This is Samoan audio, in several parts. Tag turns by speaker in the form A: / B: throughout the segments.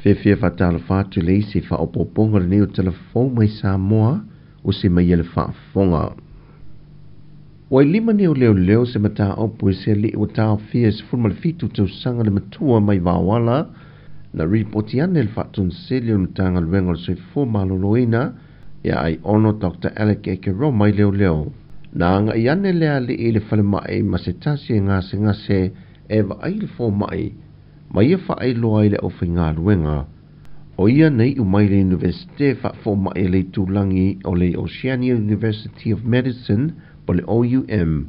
A: Fiafia faatalofa atu i le isi faaopoopoga lenei o Tala Fou mai Samoa usi mai e le faafofoga. Ua i lima nei o leoleo se mataupu i se alii ua taofia e 17 tausaga le matua mai Vaoala na ripoti ane le faatonusili o le Matagaluega o le Soifua Maloloina ia Aiono Dr. Alec Ekeroma i leoleo. Na agai ane le alii i le falemai ma se tasi e gasegase e vaai le fomai ma ia faailoa i le aufaigaluega. O ia na iu mai le Iunivesite faafomai le itulagi o le Oceania University of Medicine o le OUM,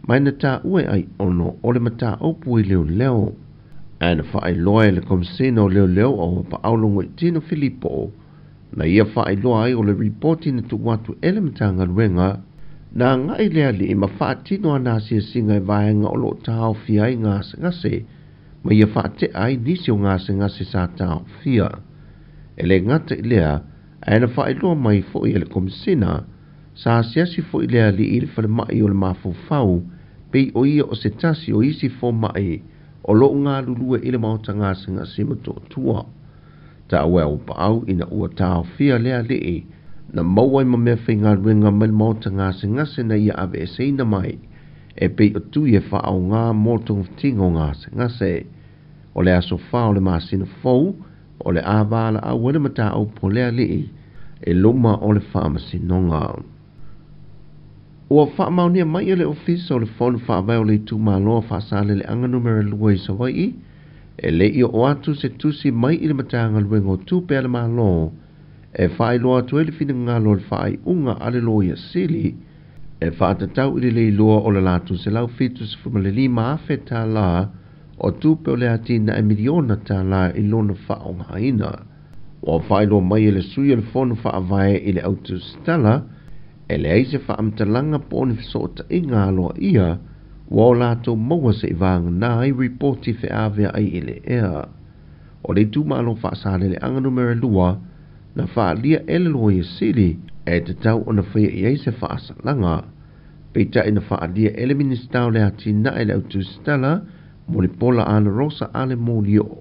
A: mai na taua e Aiono o le mataupu i leoleo. Ae na faailoa e le Komisina o Leoleo o Auapaau Logoitino Filipo na ia faailoa ai o le ripoti na tuu atu e le Matagaluega na agai le alii ma faatino ana asiasiga i vaega o loo taofia ai gasegase ma ia faatea ai nisi o gasegase sa taofia. E le gata i lea, ae na faailoa mai foi e le Komisina sa asiasi foi le alii i le falemai o le mafaufau pei o ia o se tasi o isi fomai o loo galulue i le maota gasegase Motootua. Taua e Auapaau ina ua taofia le alii na maua ai ma mea faigaluega mai le maota gasegase na ia aveeseina mai e pei o tui e faaoga mo togafitiga o gasegase. O le aso 4 o le masina fou o le a valaau ai le mataupu o le alii e luma o le faamasinoga. Ua faamaonia mai e le Ofisa o le Fono Faavae o le Itumalo Faasaleleaga numera 2 i Savaii e le i oo atu se tusi mai i le Matagaluega o Tupe a le Malo e faailoa atu ai le finagalo o le faaiuga a le Loia Sili e faatatau i le leiloa o le latou $175,000 o tupe o le atinae miliona tala i lona faaaogaina. Ua faailoa mai e le sui o le Fono Faavae i le autusitala e leai se faamatalaga po o ni fesootaiga aloaia ua o latou maua se i vagana ai ripoti feaveai i le ea. O le itumalo Faasaleleaga numera 2 na faaalia e le Loia Sili e tatau ona faia i ai se faasalaga. Peitai na faaalia e le Minisita o le Atinae le autusitala Mulipola Ana Rosa ale Molioo.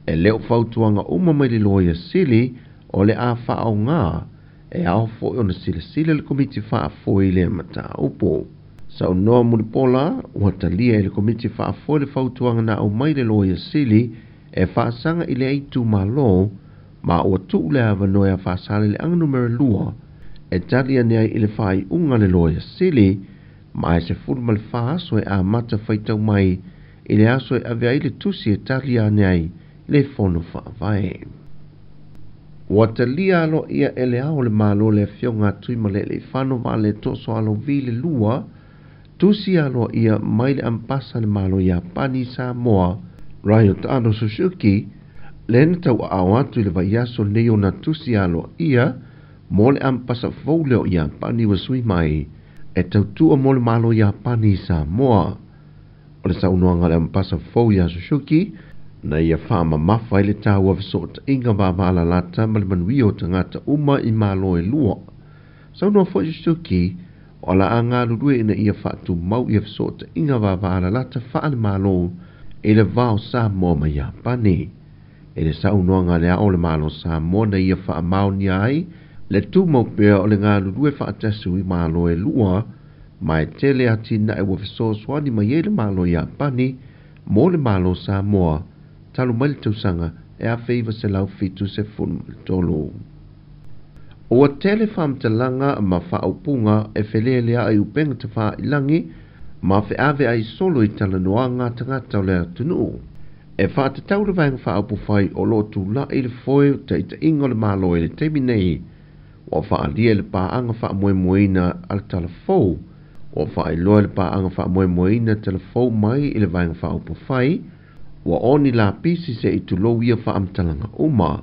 A: E le o fautuaga uma mai le Loia Sili o le a faaoga e ao foi ona silasila le Komiti Faafoe i lea mataupu. Saunoa Mulipola ua talia e le Komiti Faafoe le fautuaga na aumai le Loia Sili e faasaga i le itumalo ma ua tuu le avanoa ia Faasaleleaga numera 2 e tali ane ai i le faaiuga le Loia Sili ma e 14 aso e amata faitau mai i le aso e ave ai le tusi e tali ane ai le Fono Faavae. Ua talia aloaia e le Ao o le Malo le afioga a Tuimalealiifano Vaaletoasoa le 2 tusi aloaia mai le Ampasa le Malo Iapani Samoa Ryotaro Suzuki le na tauaao atu i le vaiaso lenei ona tusi aloaia mo le ampasa fou lea o Iapani ua sui mai e tautua mo le Malo Iapani Samoa. O le saunoaga le ampasa fou ia Suzuki na ia faamamafa ai le taua fesootaiga vavalalata ma le manuia o tagata uma i malo e lua. Saunoa foi Suzuki o la a galulue ina ia faatumau ia fesootaiga vavalalata faale-malo i le va o Samoa ma Iapani. E le saunoaga le Ao o le Malo Samoa na ia faamaonia ai le tumau pea o le galulue faatasi i malo e lua ma e tele atinae ua fesoasoani mai ai le Malo Iapani mo le Malo Samoa talu mai le tausaga e 1973. Ua tele faamatalaga ma faaupuga e feleleai upega tafailagi ma feaveai solo i talanoaga a tagata o le atunuu. E faatatau le vaega faaupufai o loo tulai le foe o taitaiga o le Malo i le taimi nei ua faaalia i le paaga faamoemoeina a le talafou. Ua faailoa i le paaga faamoemoeina talafou mai i le vaega faaupufai ua oni lapisi se i tulou ia faamatalaga uma.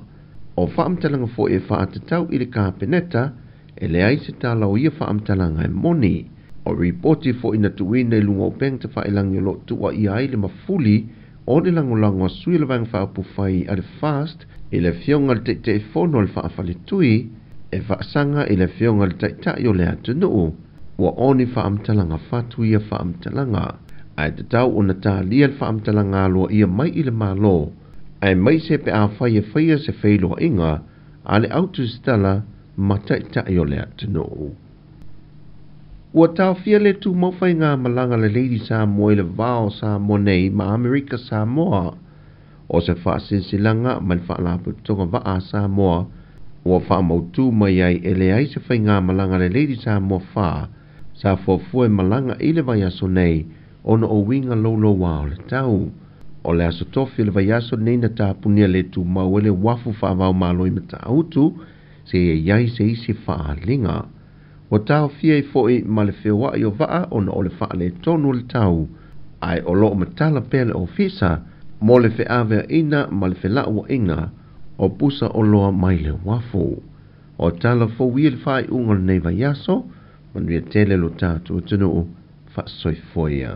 A: O faamatalaga foi e faatatau i le Kapeneta e leai se tala o ia faamatalaga e moni. O ripoti foi na tuuina i luga o upega tafailagi o loo tuuaia ai le mafuli o le lagolago a sui o le vaega faaupufai a le FAST i le afioga i le Taitaifono o le Faafaletui e faasaga i le afioga i le Taitai o le atunuu. Ua oni faamatalaga fatu ia faamatalaga ae tatau ona talia le faamatalaga aloaia mai i le Malo Aemaise pe afai e faia se feiloaiga a le au tusitala ma taitai o le atunuu. Ua taofia le tumau faigamalaga a le Lady Samoa i le va o Samoa nei ma Amerika Samoa. O se faasilasilaga mai le Faalapotopotoga Vaa a Samoa ua faamautu mai ai e leai se faigamalaga a le Lady Samoa 4 sa fuafua e malaga i le vaiaso nei ona o uiga louloua o le tau. O le aso tofi o le vaiaso lenei na tapunia le tumau ai le uafu faava-o-Malo i Matautu seia i ai se isi faaaliga. Ua taofia ai foi ma le feoai o vaa ona o le faaletonu o le tau, ae o lo o matala pea le ofisa mo le feaveaiina ma le felauaiga o pusa oloa mai le uafu. O tala fou ia i le faaiuga o lenei vaiaso, manuia tele lo tatou atunuu, faasoifua ia.